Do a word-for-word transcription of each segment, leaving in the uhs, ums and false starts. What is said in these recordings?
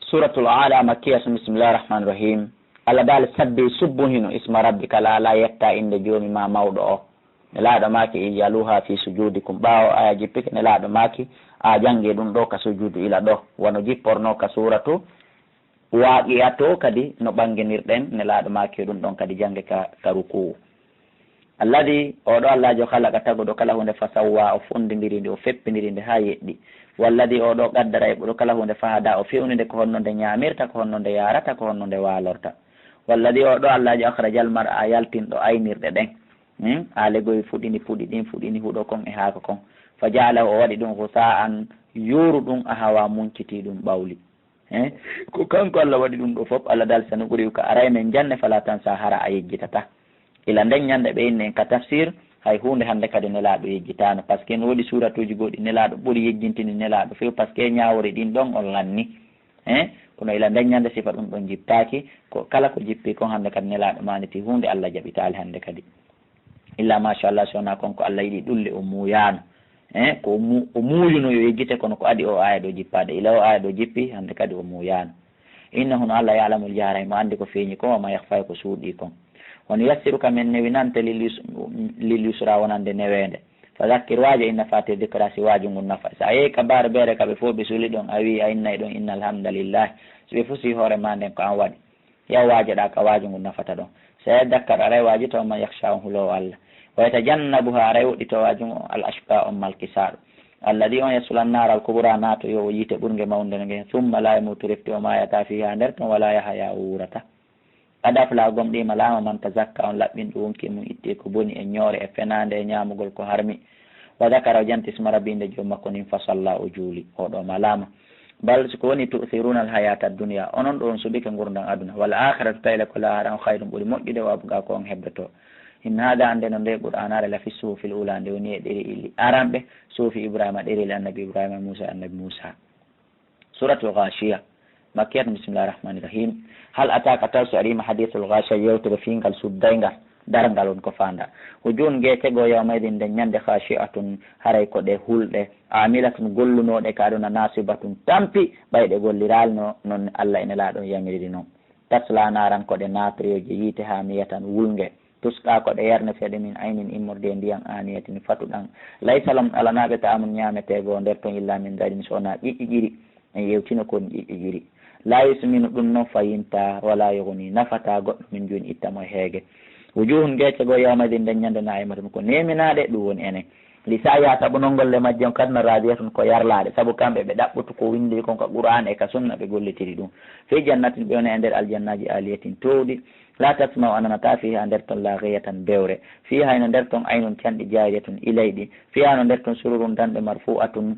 Suratul Ala makkiyatun, bismillahi rahmani rahim. Allah daali sabbi subbu hino isma rabbika lala, yetta innde joomi ma mawɗo o. Nelaaɗo maaki ijaluha fi sujudikum, ɓaawo aya jippike nelaaɗo maaki a jannge ɗum ɗo ka sujudu ila ɗo, wano jipporno ka suratu Waqi'a to kadi no ɓanginirɗen, nelaaɗo maaki ɗum ɗon kadi jannge ka, ka ruku'u. Alladi, oɗo Allaajo, khalaqa, taguɗo kala huunde, fa sawwa, o fonndindiri nde, o feppindiri nde haa yeɗɗi. Walladi, oɗo qaddara, eɓɓuɗo kala huunde, fa hada, o fewni nde ko honno nde ñaamirta, ko honno nde yaarata, ko honno nde waalorta. Walladi, oɗo Allaajo, akhrajal mar'a, yaltinɗo aynirɗe ɗen. Hmm? Haa legoy fuɗini puɗi ɗin, fuɗini huɗo kon e haako kon. Fa ja'alahu, o waɗi ɗum, ghusa'an, yooru ɗum, ahwa, munciti ɗum, ɓawli. Eh, ko kanko Allah waɗi ɗum ɗo fof. Allah daal, sanuqri'uka, aray men janne, fala tansa, hara a yejjitata. Ila nden ñande ɓe inni en ka tafsir, hay huunde hannde kadi nelaaɗo yejjitaano. Parce que no woodi suuratuuji goɗɗi nelaaɗo ɓuri yejjintini nelaaɗo few, parce que ñaawori ɗin ɗon on lanni. Eh, kono ila nden ñande sifa ɗum ɗon jippaki, ko kala ko jippi kon hannde kadi nelaaɗo maanditi huunde, Allah jaɓitaali hannde kadi. Illa machallah, so wonaa kon ko Allah yiɗi ɗulle, o muuyaano. Eh, ko o mu-, o muuyuno yo yejjite, kono ko adi o aya ɗo jippaade. Ila o aya ɗo jippi, hannde kadi o muuyaano. Innahu, no Allah, ya'lamul jahra, himo anndi ko feeñi kon, wa ma yakhfa, ko suuɗii kon. Wa nuyassiruka, men newinante, lil yus-, lil yusra, wonande neweende. Fa dhakkir, waajo, in nafa'ati dhikra, si waaju ngun nafa. So a yehi ka baare beere ka ɓe fof ɓe suli ɗon, a wi'i a innay ɗon, innal hamdalillah. So ɓe fusi hoore ma nden ko an waɗi. Yaw waajoɗaa ka waaju ngu nafata ɗon. Sayadhakkaru, aray waajito, man yakhsha, on huloowo Allah. Wa yatajannabuha, aray woɗɗito waaju ngu, al ashqa, on malkisaaɗo. Alladhi, on, yasla nnaara al kubra, naatoyo o yiite ɓurnge mawnde nge. Thumma la yamutu, refti o maayata, fiha, nder ton, wala yahya, o wuurata. Qad aflaha, gomɗiima, laama, man tazakka, on laɓɓinɗo wonki mum, itti ko boni e ñoore e fenaande e ñaamugol ko harmi. Wa dhakara, o janti, isma rabbi, innde joom makko nin, fa salla, o juuli. Oɗo ma laama. Bal, si ko woni, tu'thiruna al-hayata ad-dunya, onon ɗo on suɓike ngurndan aduna, wal akhiratu, tayle ko laahara on, khayrun, ɓuri moƴƴude, wa abqa, ko on hebdoto. In hadha, annde no nde Qur'aanaare, la fi suhufil ula, nde woni e ɗereeli aranɓe, suhufi Ibrahima, ɗereeli annabi Ibrahima, Musa, annabi Musa. Suratul Ghashiya, makkiyatun, bismillahir rahmanir rahim. Hal ataka, taw si ariima, hadithul ghashiya, yewtere fiingal suddayngal. Darngal woni ko faandaa. Wujuhun, geece goo, yawma idhin, nden ñande, khashi'atun, haray ko ɗe hulɗe, amilatun, gollunooɗe ka aduna, nasibatun, tampi, ɓay ɗe golliraali no, non Allah e Nelaaɗo yamiriri non. Tasla naaran, ko ɗe naatroyooje yiite, hamiyatan, wulnge. Tusqa, ko ɗe yarneteeɗe, min aynin, immorde e ndiyan, aniyatin, fatuɗan. Laysa lahum, alanaa ɓe, ta'amun, ñaametee goo nder ton, illa min darin, so wonaa ƴiƴƴiƴiri. En yewtino kon ƴiƴƴiƴiri. La yusminu, ɗum non fayinta, wala yughni, nafata goɗɗo min juuni, itta mo e heege. Wujuhun, geece goo, yawma idhin, nden ñande, na'imatun, ko neeminaaɗe, ɗum woni enen. Li sa'yiha, sabu non golle majje on, kadna radiyatun, ko yarlaaɗe, sabu kamɓe ɓe ɗaɓɓutu ko winndi kon ka Qur'aan e ka Sunna, ɓe gollitiri ɗum. Fi jannatin, ɓe woni e nder aljannaaji, aliyatin, toowɗi. La tasma'u, a nanataa, fiha, nder ton, laghiyatan, bewre. Fiha, hino nder ton, aynun, canɗi, jariyatun, ilayɗi. Fiha, no nder ton, sururun, danɗe, marfu'atun,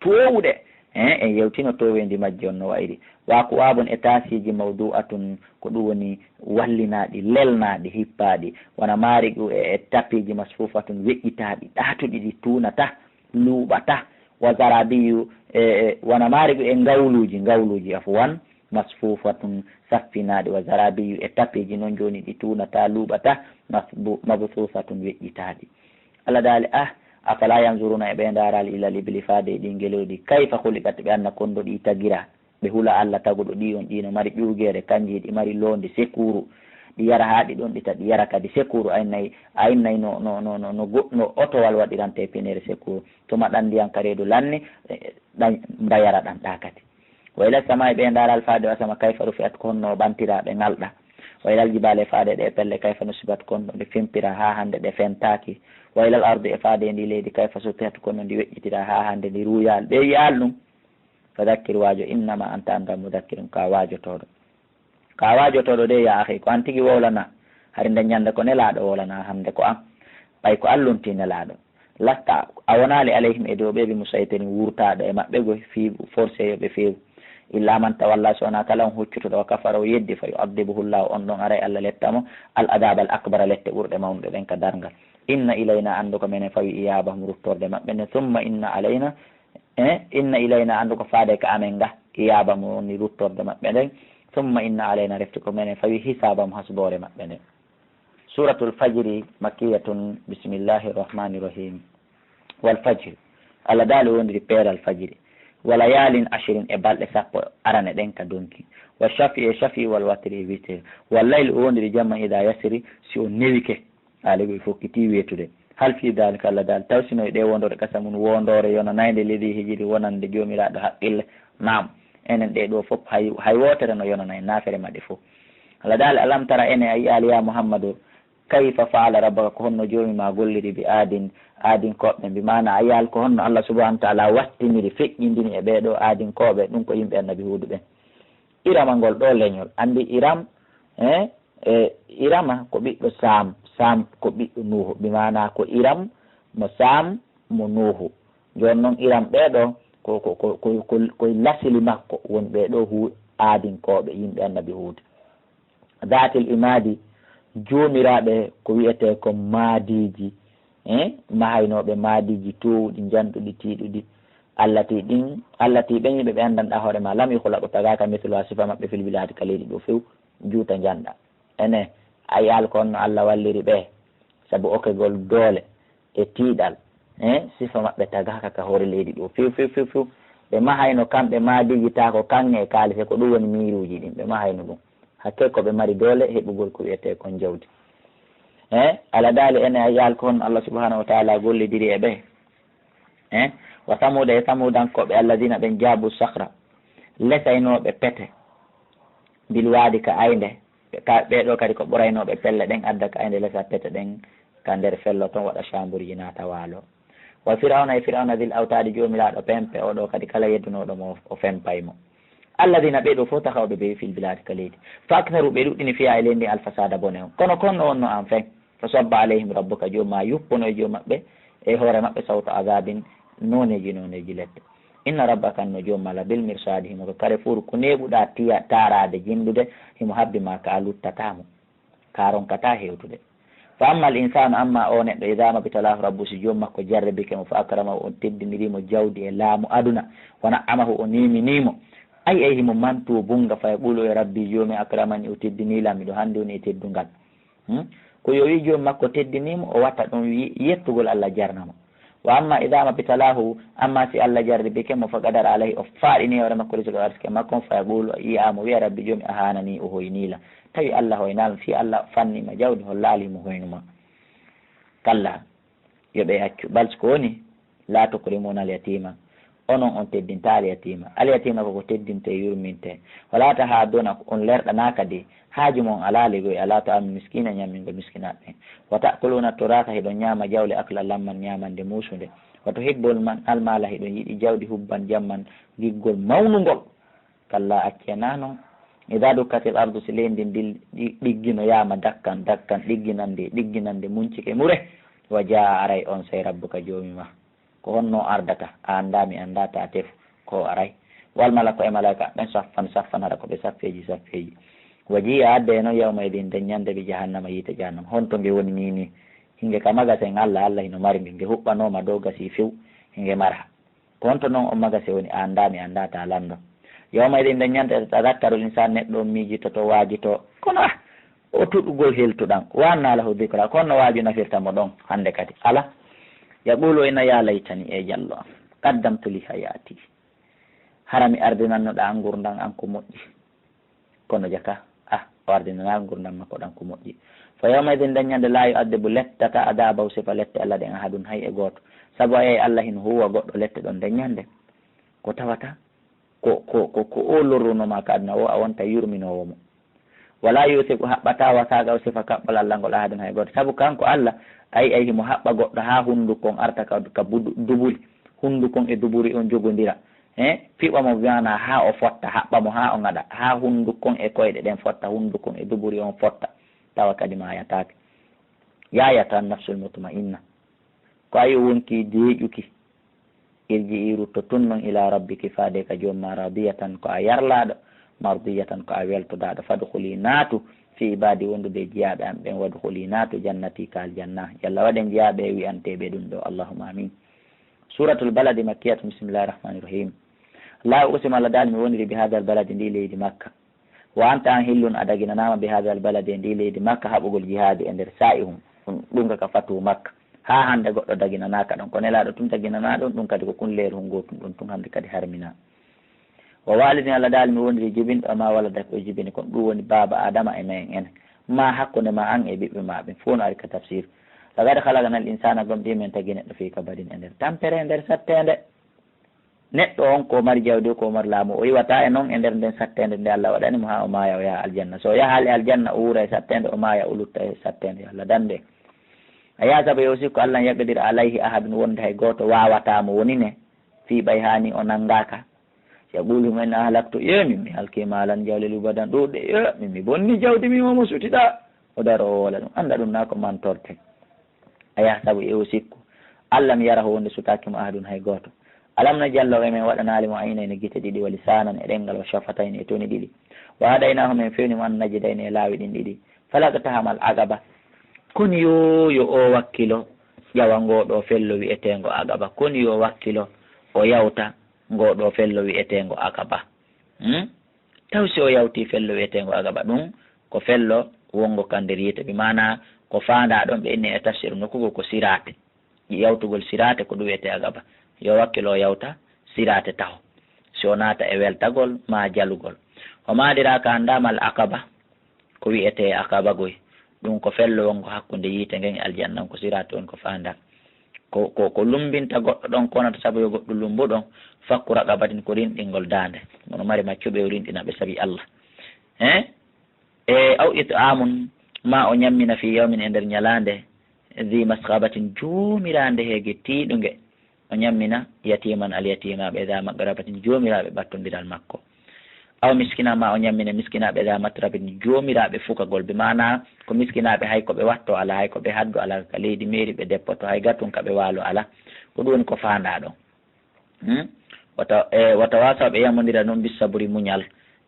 toowɗe. Eh, en yewtino tooweendi majji on no wa'iri. Wa akwabun, e taasiiji, mawdu'atun, ko ɗum woni wallinaaɗi, lelnaaɗi, hippaaɗi. Wa namariqu, e, e tapiiji, masfufatun, weƴƴitaaɗi, ɗaatuɗi, ɗi tuunata, luuɓata. Wa zarabiyu, e, e, wa namariqu, e ngawluuji, ngawluuji, afwan, masfufatun, saffinaaɗi. Wa zarabiyu, e tapiiji non jooni ɗi tuunata, luuɓata, masbu-, mabsusatun, weƴƴitaaɗi. Allah daali, ah, afala yanzuruna, e ɓe ndaaraali, ilal ibili, faade e ɗi ngelooɗi, kayfa khuliqat, ɓe anna kon no ɗi tagira, ɓe hula Allah taguɗo ɗi on, ɗi no mari ƴuugeere, kanji ɗi mari loondi, sekuru, ɗi yara haa ɗi ɗon ɗita, ɗi yara kadi sekuru, aynnay, aynnay no, no, no, no, no go-, no otowal waɗirante pinere sekuru, tuma ɗan ndiyan ka reedu lanni, eh, ɗan mbayara ɗan ɗa kadi. Wa ila samaa'i, ɓe ndaaraali faade o asama, kayfa rufi'at, ko honno o ɓantira, ɓe ŋalɗa. Wa ilal jibaali, e faade ɗe pelle, kayfa nusibat, ko honno ɗe fempira, haa hannde ɗe fentaaki. Wa ilal ardi, e faade e ndi leydi, kayfa sutihat, ko honno ndi weƴƴitira, haa hannde ndi ruuyaali. Ɓe yi'aali ɗum. Fa dhakkir, waajo, innama anta, anta mudakkirun, ka waajotooɗo. Ka waajotooɗo de, ya akhi, ko an tigi wowlana. Hari nde ñande ko Nelaaɗo wowlana, hannde ko an. Ɓay ko an lontii Nelaaɗo. Lasta, a wonaali, alayhim, e dow ɓe, bi musaytirin, wurtaaɗo e maɓɓe, go fii forcé yo ɓe feewu. Illa man tawalla, so wonaa kala on huccutuɗo, wa kafara, o yeddi, fa yu'adhibuhu Llahu, on ɗon aray Allah letta mo, al adhaba al akbara, lette ɓurɗe mawnuɗe ɗen ka darngal. Inna ilayna, anndu ko menen fawi, iyabahum, ruttorde maɓɓe nden, thumma inna alayna, e, inna ilayna, anndu ko faade ka amen ga, iyabahum, woni ruttorde maɓɓe nden, thumma inna alayna, refti ko menen fawi, hisabahum, hasboore maɓɓe nden. Suratul Fajri, makkiyatun, bismillahir rahmanir rahim. Wal fajri. Allah daali wondiri peeral fajiri. Wa layaalin ashrin, e balɗe sappo arane ɗen ka donki. Wa shafi, e shafi, wal watri, e witri. Wal layli, o wondiri jamma, ida yasri, si o newike. Aali ko ɓe fokkiti weetude. Hal fi daalika, Allah daali, taw si no e ɗee wondoore, qasamun, wondoore yonanaynde, li dhi hijri, wonande joomiraaɗo haqqille? Naam. Enen ɗee ɗoo fof, hay, hay wootere no yonanay naafere maɗɗe fof. Allah daali, alam tara, ene a yi'aali, ya Muhammadu, kayfa fa'ala rabbuka, ko honno joomi ma golliri, bi aadin, aadinkooɓe, bi maana a yi'aali ko honno Allah subhanahu wa ta'ala wattiniri, feƴƴindini e ɓee ɗoo aadinkooɓe, ɗum ko yimɓe annabi Huudu ɓen. Irama ngol ɗoo leñol, anndi Iram, eh, e Irama ko ɓiɗɗo Saam, Saam ko ɓiɗɗo Nuuhu, bi maana ko Iram mo Saam mo Nuuhu. Jooni noon Iram ɓee ɗoo ko, ko, ko, ko, ko, koye lasili makko woni ɓee ɗoo Huu-, aadinkooɓe, yimɓe annabi Huudu. Daatil imaadi, joomiraaɓe ko wiyetee ko maadiiji, eh, mahaynooɓe maadiiji toowuɗi, njanɗuɗi, tiiɗuɗi. Allati ɗin, allati ɓen yimɓe ɓe anndanɗaa hoore ma, lam yukhlaqu, tagaaka, mithluha, sifa maɓɓe, fil bilaadi, ka leydi ɗoo few, juuta njanɗa. Ene, a yi'aali ko honno Allah walliri ɓe, sabu okkegol doole e tiiɗal, eh, sifa maɓɓe tagaaka ka hoore leydi ɗoo few, few, few, few. Ɓe mahayno kamɓe maadiiji taako kaŋŋe e kaalise, ko ɗum woni miiruuji ɗin, ɓe mahayno ɗum. Hakkee ko ɓe mari doole heɓugol ko wiyetee kon jawdi. Eh, Allah daali, ene a yi'aali ko honno Allah subhanahu wa ta'ala gollidiri e ɓe. Eh, wa Samuuda, e Samuudankooɓe, alladina, ɓen jaabu sakhra, lesaynooɓe pete, bil waadi, ka aynde, ka, ɓee ɗoo kadi ko ɓuraynooɓe pelle ɗen, adda ka aynde, lesa pete ɗen ka nder fello ton, waɗa caamburji, naata waalo. Wa Firawna, e Firawna, dil awtaadi, joomiraaɗo pempe, oo ɗoo kadi kala yeddunooɗo mo, o fempay mo. Alladina, ɓee ɗoo fof, taxaw, ɓe beewi, fil bilaadi, ka leydi. Fa aktharu, ɓe ɗuɗɗini, fiha, e leydi ndin, al fasaada, bone on. Kono ko honno wonno an fen? Fa sabba alayhim rabbuka, joom ma yuppuno e joom maɓɓe, e hoore maɓɓe, sawta adabin, nooneeji nooneeji lette. Inna rabbaka, no joom ma, la bil mirsaadi, himo ka carrefour, ko neeɓuɗaa tiya, taaraade, jinndude, himo habbi ma ka a luttataa mo, ka a ronkataa hewtude. Fa amma al insaanu, amma oo neɗɗo, idaa mabtalaahu rabbuhu, si joom makko jarribike mo, fa akramahu, o teddiniri mo jawdi e laamu aduna, wa na'amahu, o niiminii mo, ay, ay, himo mantu, o bunnga, fa yaqulu, o wi'a, rabbi, joomi, akramani, o teddinii lan, miɗo hannde woni e teddungal. Hmm? Ko yo wi joom makko teddinii mo, o watta ɗum wi-, yettugol Allah jarna mo. Wa amma idaa mabtalaahu, amma si Allah jarribike mo, fa qadara alayhi, o faaɗini hoore makko rizqa, arsike makko, fa yaqulu, yi'a mo, wi'a, rabbi, joomi, ahanani, o hoynii lan. Tawi Allah hoynaali mo, fii Allah fanni ma jawdi, hollaali mo hoynu ma. Kalla, yo ɓe accu. Bal, ko woni, laa tukrimuuna al yatiima, onon on teddintaa al yatiima. Al yatiima ko ko teddintee, yurmintee. Wa laa tahaadduuna, on lerɗanaa kadi, haaju mon alaa ligoy, alaa ta'aamil miskiina, ñammingol miskinaaɓe ɓen. Wa ta'kuluuna turaasa, hiɗon ñaama jawle, aklan lamman, ñaamande muusunde. Wa tuhibbuna al maala, hiɗon yiɗi jawdi, hubban, jamman, giggol mawnungol. Kallaa, accee naa non. Idaa dukkatil ardu, si leydi ndin dil-, ɗi-, ɗigginoyaama dakkan, dakkan, ɗigginande, ɗigginande, muncike mure. Wa jaa, aray on sey, rabbuka, joomi ma. Ko honno ardata? A anndaa, mi anndaa, ta tefu, ko aray. Wal malaku, e malaa'ika ɓen, saffan, saffan, hara ko ɓe saffeeji, saffeeji. Wa jii'a, addee non, yawma idin, nden ñande, bi jahannama, yiite jahannama. Honto nge woni nii nii? Hinge ka magasin Allah, Allah hino mari nge, nge huɓɓanooma dow gasi few, hinge mara. Ko honto non on magasin woni? A anndaa, mi anndaa, ta lanndo. Yawma idin, nden ñande, tatadakkarul insaanu, neɗɗo on miijitoto, waajito. Kono, ah, o tuɗugol heltuɗan. Wa annaa lahu dikraa. Ko honno waaju nafirta mo ɗon hannde kadi? Alaa. Yaquulu, o wi'a, yaa laytanii, e jallo am. Qaddamtu li hayaatii. Hara mi ardinanno ɗaa ngurndan an ko moƴƴi. Kono jaka, ah, o ardinanaa ngurndan makko ɗan ko moƴƴi. Fa yawma idin, nden ñande, laa yu'adhibu, lettataa, adaabahu, sifa lette Allah ɗen, ahadun, hay e gooto. Sabu a yi'ay Allah hino huuwa goɗɗo lette ɗon nden ñande. Ko tawata ko, ko, ko, ko o lorruno ma ka aduna o, a wonta yurminoowo mo. Wa laa yuusiqu, haɓɓataa, wasaaqahu, sifa kaɓɓol Allah ngol, ahadun, hay gooto. Sabu kanko Allah, a yi'ay himo haɓɓa goɗɗo haa hunndukon arta ka, ka budu-, duburi. Hunndukon e duburi on jogondira. Eh, fiɓa mo, bi maana haa o fotta, haɓɓa mo haa o ŋaɗa, haa hunndukon e koyɗe ɗen fotta, hunndukon e duburi on fotta, tawa kadi maayataake. Yaa ayyatuhan nafsul mutma'inna, ko a yo wonkii deeƴuki, irji'i, rutto tun non, ilaa rabbiki, faade ka joom ma, raadiyatan, ko a yarlaaɗo, mardiyatan, ko a weltodaaɗo, fadkhuli, naatu, fii ibaadi, wondude e jiyaaɓe am ɓen, wadkhuli, naatu, jannatii, ka aljanna. Yalla waɗen jiyaaɓe e wi'anteeɓe ɗum ɗoo, Allahumma amiin. Suuratul Baladi, makkiyatun, bismillaahi rahmaani rahiim. Laa uqsimu, Allah daali, mi woniri, bi haadal baladi, ndii leydi Makka. Wa anta, an hillun, a daginanaama, bi haadal baladi, e ndii leydi Makka, haɓugol jihaadi e nder, saa'ihun, ɗum, ɗum ka, ka fatu Makka. Haa hannde goɗɗo daginanaaka ɗon, ko Nelaaɗo tun daginanaa ɗon, ɗum kadi ko kun leeru hun gootun ɗon tun hannde kadi harminaa. Wa waalidin, Allah daali mi wondiri jibinɗo ma waladaka, o jibini kon, ɗum woni baaba Aadama e men en, ma hakkunde ma an e ɓiɓɓe ma ɓen, fof no ari ka tafsir. Laqad khalaqnal insana, gomɗii men tagi neɗɗo, fii kabadin, e nder tampere, e nder satteende. Neɗɗo on ko mari jawdi, ko mari laamu, o iwata e non e nder nden satteende nde Allah waɗani mo haa o maaya, o yaha aljanna. So o yahaali aljanna, o wuura e satteende, o maaya, o lutta e satteende, yo Allah dandu en. A yahsabu, yo sikku, allan yaqdira alayhi ahadun, wonde hay gooto waawataa mo, woni ne fii ɓay haani o nanngaaka. Yaqulu, men ahlaktu, yo min mi halkii maalan jawle lubadan ɗuuɗɗe, yo min mi bonni jawdi, mi omo sutiɗa. O daro o woola ɗum, annda ɗum naa ko mantorte. A yahsabu, e o sikku, allam yarahu, wonde sutaaki mo ahadun, hay gooto. Alam naj'al, law e men waɗanaali mo aynayni, gite ɗiɗi, wa lisaanan, e ɗemngal, wa shafatayni, e toni ɗiɗi. Wa hadaynaahu, men fewni mo an najdayni, e laawi ɗin ɗiɗi. Falaqtahamal aqaba. Kono yo, yo o wakkilo ƴawa ngoo ɗoo fello wi'eteengo aqaba. Kono yo wakkilo o yawta ngoo ɗoo fello wi'eteengo aqaba. Hmm? Taw si o yawtii fello wi'eteengo aqaba ɗum, ko fello wonngo ka nder yiite, bi maanaa ko faandaa ɗon, ɓe inni e tafsir nokku goo ko siraate. Yawtugol siraate ko ɗum wi'etee aqaba. Yo wakkilo o yawta siraate taho. Si o naata e weltagol maa jalugol. O maadiraaka anndaa mal aqaba, ko wi'etee aqaba goy. Ɗum ko fello wonngo hakkunde yiite ngen e aljanna on, ko siraate on ko faandaa. Ko, ko, ko lumbinta goɗɗo ɗon, ko wonata sabu yo goɗɗo lumbo ɗon, fakku raqabatin, ko rinɗingol daande. Mono mari maccuɓe o rinɗina ɓe sabi Allah. Hein? E aw it'amun, ma o ñammina fi yawmin, e nder ñalaande, dhi masghabatin, joomiraande heege tiiɗunge. O ñammina yatiman, alyatimaaɓe, dha maqrabatin, joomiraaɓe ɓattondiral makko. Aw miskina, ma o ñammina miskinaaɓe, dha matrabatin, joomiraaɓe fukagol, bi maanaa ko miskinaaɓe hay ko ɓe watto alaa, hay ko ɓe haddo alaa, ka leydi meeri ɓe deppoto, hay gatun ka ɓe waalo alaa. Ko ɗum woni ko faandaa ɗon. Hmm? Wata, e, wata waasaw ɓe yamondira non bis sabri, muñal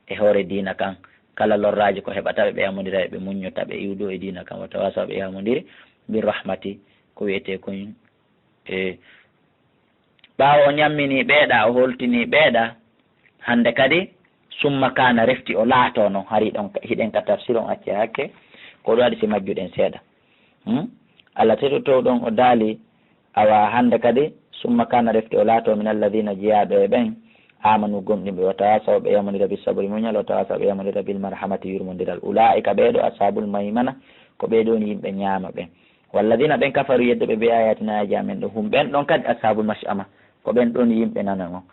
e hoore diina kan. Kala lorraaji ko heɓata ɓe, ɓe yamondira ɓe muñño, ta ɓe iwdo e diina kan. Wata waasaw ɓe yamondiri bir rahmati, ko wi'etee kon, e, ɓaawo o ñammini ɓeeɗa, o holtini ɓeeɗa, hannde kadi, summa kana, refti o laato non, hari ɗon, hiɗen ka tafsir on, acce hakke, ko ɗo waɗi si majjuɗen seeɗa. Hmm? Allah teto to ɗon o daali, awa hannde kadi, summa kana, refti o laato min alladhina, jeyaaɗo e ɓen, amanu, gomɗinɓe, wa tawasaw, ɓe yamondira bis sabri, muñal, wa tawasaw, ɓe yamondira bil marhamati, yurmondiral. Ulaa'ika, ɓee ɗo, ashabul maymana, ko ɓee ɗon yimɓe ñaama ɓen. Walladhina, ɓen, kafaru, yedduɓe, bi ayatina, e amen ɗo, hum, ɓen ɗon kadi, ashabul mash'ama, ko ɓen ɗon yimɓe nano on.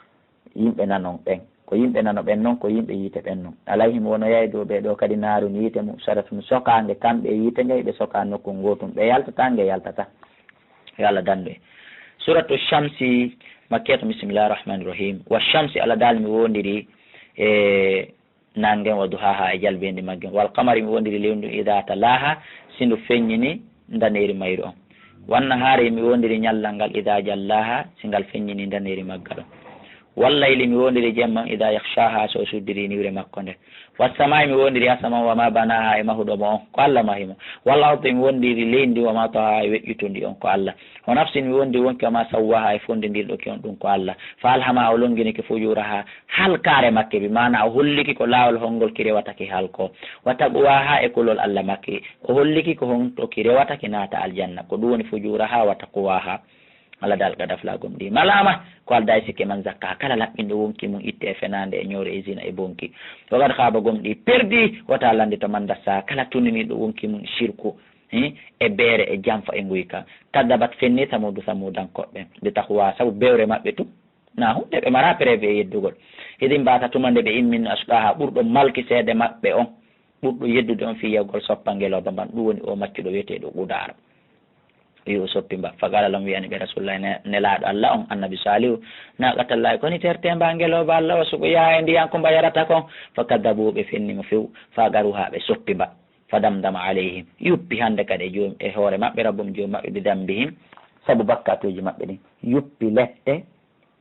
Yimɓe nanon ɓen. Ko yimɓe nano ɓen non, ko yimɓe yiite ɓen non. Alayhim, wonoyay dow ɓee ɗoo kadi, naarun, yiite, mu'sadatun, sokaange, kamɓe e yiite nge, ɓe sokaa nokku ngootun, ɓe yaltataa, nge yaltataa. Yo Allah dandu en. Suratu Shamsi, makkiyatu, bismillahir rahmanir rahim. Wa shamsi, Allah daal mi wondiri e nangen, wa duhaha, e jalbeendi maggen. Wal qamari, mi wondiri lewru ndun, idha talaha, si ndu feññini ndaneeri mayru on. Wan nahaari, mi wondiri ñallal ngal, idha jallaha, si ngal feññini ndaneeri maggal on. Wal layli, mi wondiri jemma on, idha yaghshaha, so o suddiri niwre makko nden. Was samaa'i, mi wondiri asaman, wa ma banaha, e mahuɗo mo on, ko Allah mahi mo. Wal ardi, mi wondiri leydi, wa ma tahaha, e weƴƴutundi on, ko Allah. Wa nafsin, mi wondiri wonki, wa ma sawwaha, e fondindirɗo ki on, ɗum ko Allah. Fa alhamaha, o longini ki fujuraha, halkaare makke, bi maana o holliki ko laawol hongol ki rewata ki halko. Wa taqwaha, e kulol Allah makke, o holliki ko honto ki rewata ki naata aljanna. Ko ɗum woni fujuraha wa taqwaha. Allah daal qad aflaha, gomɗii malaama, ko aldaa e sikke, man zakkaha, kala laɓɓinɗo wonki mum itte e fenaande e ñoore e zina e bonki. Wa qad khaba, gomɗii perdi, wata lanndito, man dassaha, kala tuniniiɗo wonki mum shirku, hi, e beere e janfa e nguyka. Kaddabat, fenni, Samuudu, Samuudankoɓe, bi taqwa, sabu bewre maɓɓe tun. Na hunde ɓe mara preuve e yeddugol. Idin ba'atha, tuma nde ɓe immini, ashqaha, ɓurɗo malki seede maɓɓe on, ɓurɗo yeddude on fii yahugol soppa ngelooba mban, ɗum woni o maccuɗo wi'eteeɗo Qudaar. Wi o soppi mba. Faqala lahum, wi'ani ɓe Rasulullahi ne-, nelaaɗo Allah on, Annabi Saalihu, naqatallahi, koni tertee mba ngelooba Allah o, suɓoyaa e ndiyan ko mba yarata kon? Fakaddabuhu, ɓe fenni mo few. Faqaruha, ɓe soppi mba. Fadamdama alayhim, yuppi hande kadi e joom-, e hoore maɓɓe, Rabbuhum, Joomi maɓɓe, bidambihim, sabu bakkatuuji maɓɓe ɗin. Yuppi lette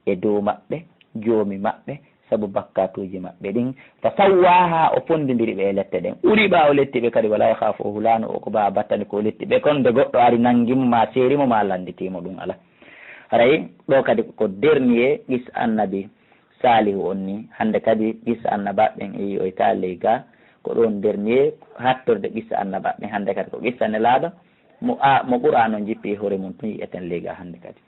e dow maɓɓe, Joomi maɓɓe, sabu bakkatuuji maɓɓe ɗin. Fa sawwaha, o fondindiri ɓe e lette ɗen. Uri ɓaawo letti ɓe kadi, wala yakhafu, o hulaano o ko baa battani ko letti ɓe kon, nde goɗɗo ari nangi mo, ma seeri mo, ma landiti mo, ɗum ala. Haray ɗo kadi ko dernier qissa Annabi Saalihu on ni. Hande kadi qissa annabaaɓe ɓen e yi'oy ka ley ga, ko ɗon dernier hattorde qissa annabaaɓe ɓen. Hande kadi ko qissa Nelaaɗo, Mo, a, mo Qur'aan on jippi e hoore mum tun yi'eten leega hannde kadi.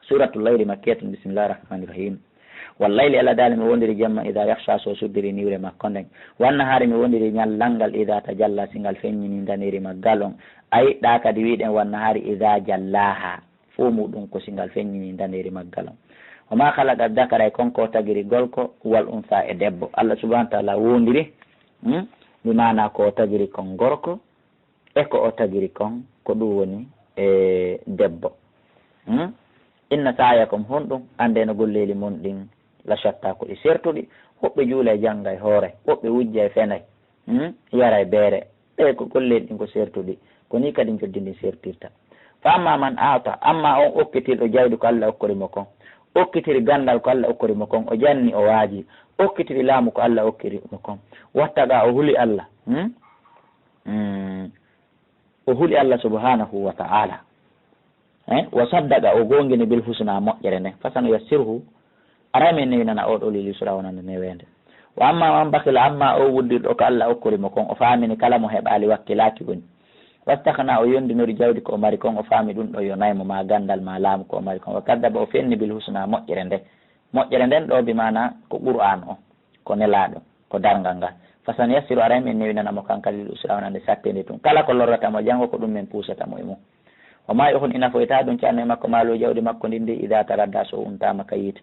Suuratul Layli makkiyatun, bismillahir rahmaanir rahiim. Wal layli, Allah daali mi wondiri jamma, idaa yaghshaa, so suddiri niwre makko nden. Wan nahaari, mi wondiri ñallal ngal, idaa tajallaa, si ngal feññini ndaneeri maggal on. Ay, ɗa kadi wi'ɗen wan nahaari idaa jallaahaa. Fow muɗum ko si ngal feññini ndaneeri maggal on. Wa maa khalaqa dhakara, e kon ko o tagiri gorko, wal unthaa, e debbo. Allah subhaanahu wa ta'aalaa wondiri, hmm? Bi maanaa ko o tagiri kon gorko, e ko o tagiri kon, ko ɗum woni e debbo. Hmm? Inna sa'yakum, honɗum, anndee no golleeli mon ɗin, la shattaa, ko ɗi sertuɗi. Woɓɓe juula e jannga e hoore, woɓɓe wujja e fenay, hmm? Yara e beere. Ɓe ko golleeli ɗin ko sertuɗi. Ko nii kadi njoddi ndin sertirta. Fa ammaa man a'taa, ammaa on okkitirɗo jawdi ko Allah okkori mo kon, okkitiri ganndal ko Allah okkori mo kon, o janni, o waaji, okkitiri laamu ko Allah okkiri mo kon. Wattaqaa, o huli Allah. Hmm? Hmm. O huli Allah subhaanahu wa ta'aalaa. Eh, wa saddaqa, o goongini bil husnaa, moƴƴere nden. Fa sanuyassiruhu, aray men newinana oo ɗoo lil yusraa, wonande neweende. Wa ammaa man bakhila, ammaa oo wuddirɗo ko Allah okkori mo kon, o faamini kala mo heɓaali wakkilaaki woni. Wastaghnaa, o yondinori jawdi ko o mari kon, o faami ɗum ɗoo yonay mo, maa ganndal maa laamu ko o mari kon. Wa kaddaba, o fenni bil husnaa, moƴƴere nden. Moƴƴere nden ɗoo bi maanaa ko Qur'aan on. Ko Nelaaɗo, ko darngal ngal. Fa sanuyassiruhu, aray men newinana mo kankal lil usraa, wonande sattinde tun. Kala ko lorrata mo janngo, ko ɗum men puusata mo e mum. Wa maa yughni, nafoytaa ɗum, anhu, e makko, maaluhu, jawdi makko ndin, idaa taraddaa, so o untaama ka yiite.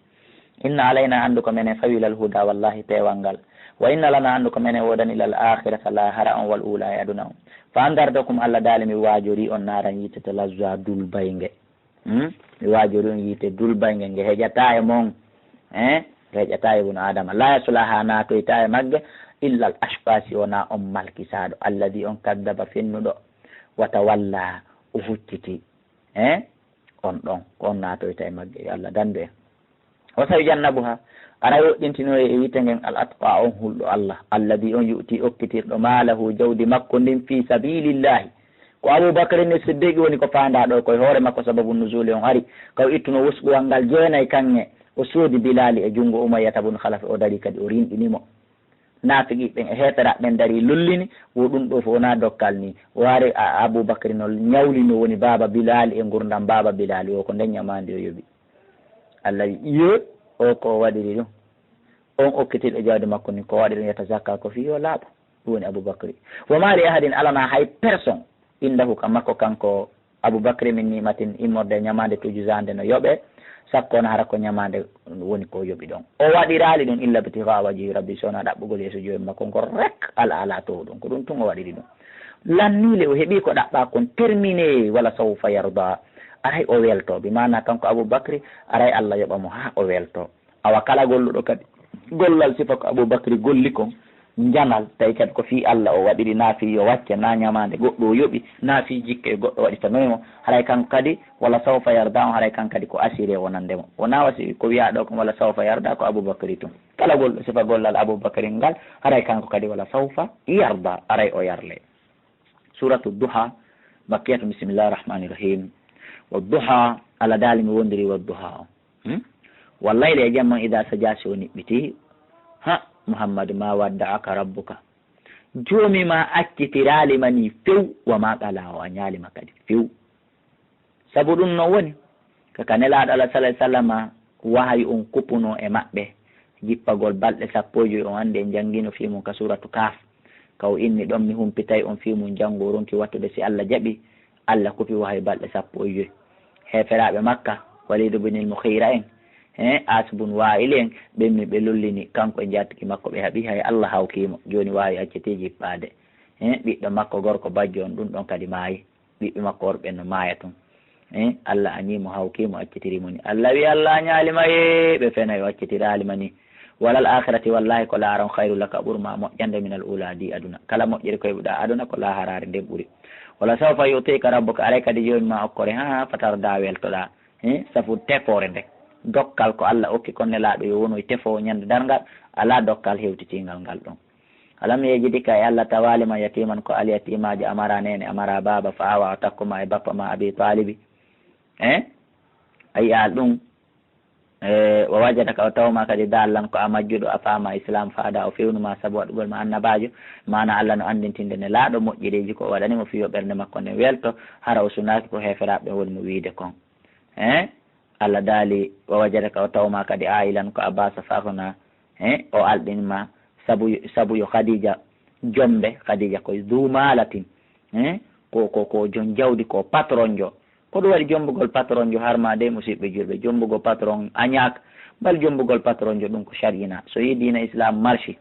Inna alaynaa, anndu ko menen, fawilal hudaa, wallaahi peewal ngal. Wa inna lanaa, anndu ko menen woodani, lal aakhirata, laahara on, wal uulaa, e aduna on. Fa andhartukum, Allah daali mi waajorii on, naaran, yiite, talazzaa, dulbaynge. Hmm? Mi waajorii on yiite dulbaynge, nge heƴataa e mon. Eh? Nge heƴataa e ibnu Aadama. Laa yaslaahaa, naatoytaa e magge, illal ashqaa, si wonaa on malkisaaɗo. Alladhii, on, kaddaba, fennuɗo, wa tawallaa, o hucciti. Eh? On ɗon, ko on naatoyta e magge. Yo Allah dandu en. Wa sayujannabuhaa, aray woɗɗintinoye e yiite ngen, al atqaa, on hulɗo Allah, alladhii, on, yu'tii, okkitirɗo, maalahu, jawdi makko ndin, fii sabiilillaahi. Ko Abuu Bakri ni Siddiqi woni ko faandaa ɗoo, ko e hoore makko sababu nuzuuli on ari, ka o ittuno wusɓuwal ngal jeenay kaŋŋe, o soodi Bilaali e junngo Umayyata bun Khalafi, o darii kadi o rinɗini mo. Naafiqiiɓe ɓen e heeferaaɓe ɓen darii lullini, wo ɗum ɗoo fof wonaa dokkal nii. O ari a-, Abuu Bakri no ñawli no woni baaba Bilaali e ngurndan baaba Bilaali o, ko nden ñamaande o yoɓi. Allah wi, iyo, o ko o waɗiri ɗum. On okkitiiɗo jawdi makko ni, ko o waɗi ɗum, yatazakka, ko fii yo laaɓu. Ɗum woni Abuu Bakri. Wa maa li ahadin, alanaa hay personne, indahu, ka makko kanko Abuu Bakri, min ni'matin, immorde e ñamaande tujuzaande no yoɓe, sakko wona hara ko ñamaande woni ko yoɓi ɗon. O waɗiraali ɗum illa ibtighaa wajhi rabbi, so wonaa ɗaɓɓugol yeeso joomi makko ngol rek, al a'laa, towɗum. Ko ɗum tun o waɗiri ɗum. Lanniile o heɓi ko ɗaɓɓaa kon, terminé, wala sawfa yarda. Aray o welto, bi maana kanko Abuu Bakri, aray Allah yoɓa mo haa o welto. Awa kala golluɗo kadi gollal sifa ko Abuu Bakri golli kon, njanal, tawi kadi ko fii Allah o waɗiri, naa fii yo wacce, naa ñamaande goɗɗo o yoɓi, naa fii jikke goɗɗo waɗitanoy mo, haray kanko kadi, wala sawfa yarda on, haray kanko kadi ko assuré wonande mo. Wonaa wasi ko wiyaa ɗoo kon wala sawfa yarda ko Abuu Bakri tun. Kala golluɗo sifa gollal Abuu Bakri ngal, haray kanko kadi wala sawfa yarda, aray o yarle. Suuratu Duhaa, makkiyatun, bismillahir rahmaanir rahiim. Wa duhaa, Allah daali mi wondiri wa duhaa on. Hmm? Wal layli, e jamma, idaa sajaa, si o niɓɓitii. Ha, Muhammad, maa wadda'aka rabbuka. Joomi maa accitiraali ma nii few, wa maa qalaa, o añaali ma kadi few. Sabu ɗum no woni, ka, ka Nelaaɗo Allah, sallallahu alaihi wasallama, wahayu on kupunoo e maɓɓe, jippagol balɗe sappo e joy, on anndi en janngino fii mum ka suuratu Kahf. Ka o inni ɗon, mi humpitay on fii mum janngo, o ronki wattude si Allah jaɓi, Allah kupi wahayu balɗe sappo e joy. Heeferaaɓe Makka, Waliidu bunil Mughiira en, he, Aas bun Waa'il en, ɓen mi ɓe lullini, kanko e njaatigi makko ɓe haɓi, hay Allah hawkii mo. Jooni wahayu accitii jippaade. He, ɓiɗɗo makko gorko bajjo on, ɗum ɗon kadi maayi. Ɓiɓɓe makko worɓe ɓen no maaya tun. Eh, Allah añii mo, hawkii mo, accitirii mo ni. Allah wi, Allah añaali ma, ee, ɓe fenay, o accitiraali ma ni. Walal aakhirati, wallaahi, ko laara on, khayru laka, ɓuri ma moƴƴande, minal uulaa, ndii aduna. Kala moƴƴere ko heɓuɗaa aduna, ko laaharaare nden ɓuri. Wala sawfa yu'tika rabbuka, aray kadi Joomi ma okkore, haa fatardaa, weltoɗaa. Eh, safu tefoore nden. Dokkal ko Allah okki kon Nelaaɗo yo wonoy tefoowo ñande darngal, alaa dokkal hewtitiingal ngal ɗon. Alam yajidka, e Allah tawaali ma, yatiman, ko alyatiimaajo, amara neene, amara baaba, fa awa, o takku ma e bappa ma Abi Taalibi. Eh? A yi'aa ɗum? E, wa wajadaka, o tawma kadi dallan ko a majjuɗo, a faama Islam, faada o fewnuma sabu waɗugol ma annabaajo. Maana Allah no anndintinde nelaaɗo moƴƴereeji ko o waɗani mo fii yo ɓernde makko nden welto, hara o sunaaki ko heeferaaɓe ɓen woni mo wiide kon. E, Allah daali, wa wajadaka, o tawma kadi ailan ko a baasa fahuna. E, o alɗin ma sabu, sabu yo Khadija jombe, Khadija ko zu malatin. E, ko, ko, ko jon jawdi, ko patronjo. Ko ɗum waɗi jombugol patronjo har ma de, musiɓɓe julɓe, jombugol patron a ñaak, bal jombugol patronjo ɗum ko shar'ina. So yi diina Islam marshi,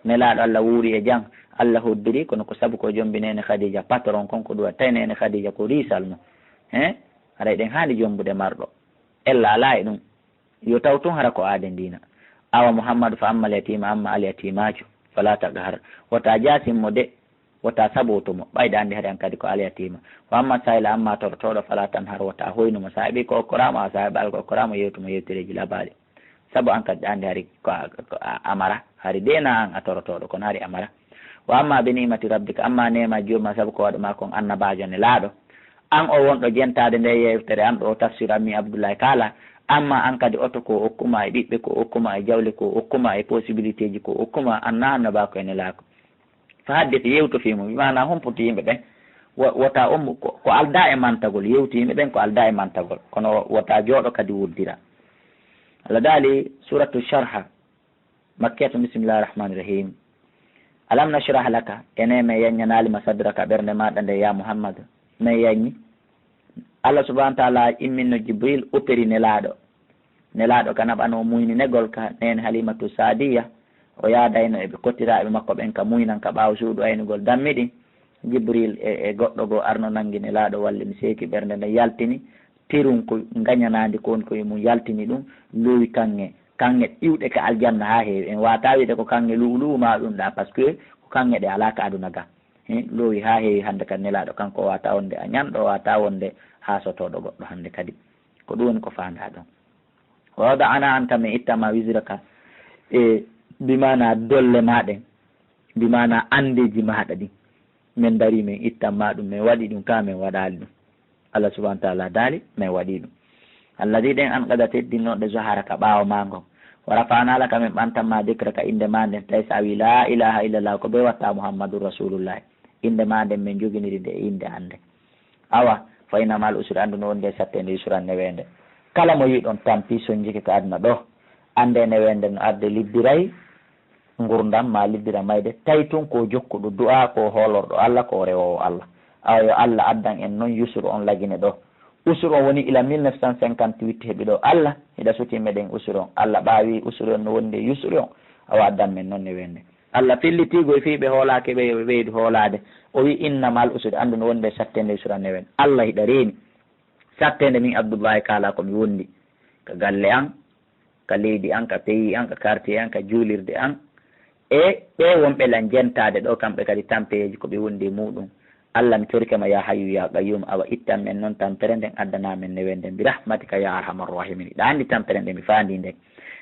nelaaɗo Allah wuuri e jam, Allah hoddiri, kono ko sabu ko jombi neene Khadija patron kon, ko ɗum waɗi tawi neene Khadija ko riisal mo. He? Haray ɗen haani jombude marɗo. Ella alaa e ɗum. Yo taw tun hara ko aaden diina. Awa Muhammadu fa amma al-yatima, amma al-yatimaju, fala taqhar. Wota jaasin mo de, wota saboto mo. Ɓayde andi hari an kadi ko al-yatima. Wa amma sa'ila, amma torotooɗo, fala tanhar, wota hoynu mo. Saabi ko okkoraama, awa saabi al ko okkoraama, yewtu mo yewtereeji labaali. Sabu an kadi andi hari ko a, ko a amara, hari de na an a torotooɗo, kono hari amara. Wa amma bi ni'mati rabbika, amma neema jooma sabu ko waɗu ma kon annabaajo nelaaɗo. An o wonɗo jentaade nde yewtere an ɗo, tafsir Ammi Abdullahi kaala, amma an kadi oto ko okkuma e ɓiɓɓe, ko okkuma e jawle, ko okkuma e possibilité ji, ko okkuma an na annabaaku e nelaaku. Fa haddith, yewto fii mum, bi maana humputu yimɓe ɓen. Wo-, wota ummu ko, ko aldaa e mantagol, yewtu yimɓe ɓen ko aldaa e mantagol. Kono wota jooɗo kadi wuddira. Allah daali, suratu Sharha, Makkiyatun, bismillahir rahmanir rahim. Alam nashrah laka, ene men yanñanaali ma sadraka ɓernde maaɗa nde, ya Muhammad, men yanñi. Allah subhanahu wa ta'ala imminno Jibril operi nelaaɗo. Nelaaɗo ka naɓano muyninegol ka neene Halimatu Saadiya. O yaadayno e ɓe kottiraaɓe makko ɓen ka muynan ka ɓaawo suuɗu aynugol dammiɗi. Jibril e, e goɗɗo goo arno nangi nelaaɗo, walli mi seeki ɓernde nden yaltini. Tirun ko ngañanaandi ko woni ko e mum yaltini ɗum, lowi kaŋŋe, kaŋŋe iwɗe ka aljanna haa heewi. En waawataa wiide ko kaŋŋe lu'ulu'u maa ɗum ɗaa, parce que ko kaŋŋe ɗe alaa ka aduna ga. He, lowi haa heewi hannde ka nelaaɗo, kanko o waawataa wonde a ñanɗo, o waawataa wonde haasotooɗo goɗɗo hannde kadi. Ko ɗum woni ko faandaa ɗon. Wa wada'ana anka, min ittan ma wizraka, e bi maana dolle maa ɗen, bi maana anndeeji maaɗa ɗin. Min darii, min ittan ma ɗum, min waɗi ɗum, kaa min waɗaali ɗum. Allah subhanahu wa ta'ala daali, min waɗi ɗum. Alladhi, ɗen, anqada, teddinnoɗe, zaharaka, ɓaawo maa ngon. Wa rafa'na laka, min ɓantan ma, dhikraka, innde maa nden. Tawi so a wii, laa ilaaha illallah, ko bee watta Muhammadun Rasulullahi. Innde maa nden, min joginiri nde e innde an nden. Awa, fa inna ma'al usri, anndu no wondi e satteende yusran, neweende. Kala mo yi'uɗon tampi, sonjike ka aduna ɗoo, anndee neweende no arde, liddiray ngurndam maa liddira mayde, tawi tun ko jokkuɗo du'aa, ko hoolorɗo Allah, ko rewoowo Allah. Awa yo Allah addan en non yusru on lagine ɗoo. Usru on woni ila mille neuf cent cinquante-huit heɓi ɗoo. Allah, hiɗa suti meɗen usru on. Allah ɓaawi usru on no wondi e yusru on. Awa addan men non neweende. Allah fillitiigo e fii ɓe hoolaaki ɓe, yo ɓe ɓeydu hoolaade. O wi'i, inna ma'al usri, anndu no wondi e satteende yusran, neweende. Allah hiɗa reeni. Satteende min Abdullahi kaalaa ko mi wondi. Ka galle an, ka leydi an, ka pays an, ka quartier an, ka juulirde an. E ɓee wonɓe lan jentaade ɗoo, kamɓe kadi tampereeji ko ɓe wondi e muuɗum. Allah, mi torike ma, yaa Hayyu yaa Qayyum, awa ittan men non tampere nden, addanaa men neweende nden, bi rahmatika yaa arhamar rahimin. Hiɗa anndi tampere nde mi faandii nden.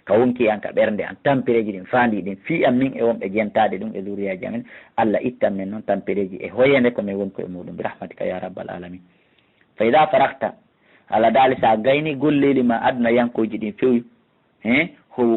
Ka wonkii an, ka ɓernde an, tampereeji ɗin faandii ɗin, fii an min e wonɓe jentaade ɗum e zurriyaaji amen. Allah, ittan men non tampereeji e hoyeende ko men woni ko e muuɗum, bi rahmatika yaa rabbal alamin. Fa idaa faragta, Allah daali, so a gaynii golleeli maa aduna yankooji ɗin few, he, howu